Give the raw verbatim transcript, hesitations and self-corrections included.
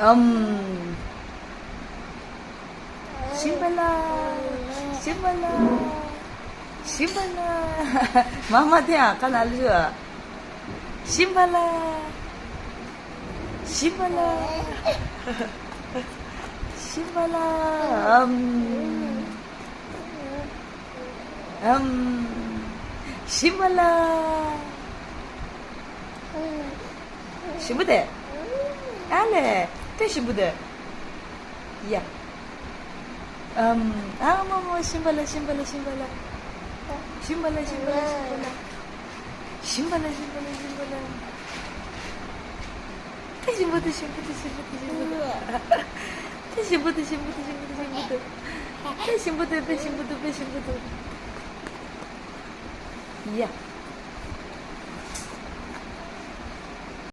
ཨམ། ཤིམ་པ་ལ། ཤིམ་པ་ལ། ཤིམ་པ་ལ། མ་མ་དེ་ཨ་ཁ་ན་ལུ་ཨ། ཤིམ་པ་ལ། ཤིམ་པ་ལ། ཤིམ་པ་ལ། ཨམ། ཨམ། ཤིམ་པ་ལ། ཞིམ་པོ་དེ། ཨ་ལེ། དཔེ་ཞིམ་པོ་དེ། ཡ། ཨམ། ཨ་མ་མ། ཤིམ་པ་ལ། ཤིམ་པ་ལ། ཤིམ་པ་ལ། ཤིམ་པ་ལ། ཤིམ་པ་ལ། ཤིམ་པ་ལ། ཤིམ་པ་ལ། ཤིམ་པ་ལ། ཤིམ་པ་ལ། དཔེ་ཞིམ་པོ་དེ། ཞིམ་པོ་དེ། ཞིམ་པོ་དེ། ཞིམ་པོ་དེ། དཔེ་ཞིམ་པོ་དེ། ཞིམ་པོ་དེ། ཞིམ་པོ་དེ། ཞིམ་པོ་དེ། དཔེ་ཞིམ་པོ་དེ། དཔེ་ཞིམ་པོ་དེ། དཔེ་ཞིམ་པོ་དེ། ཡ།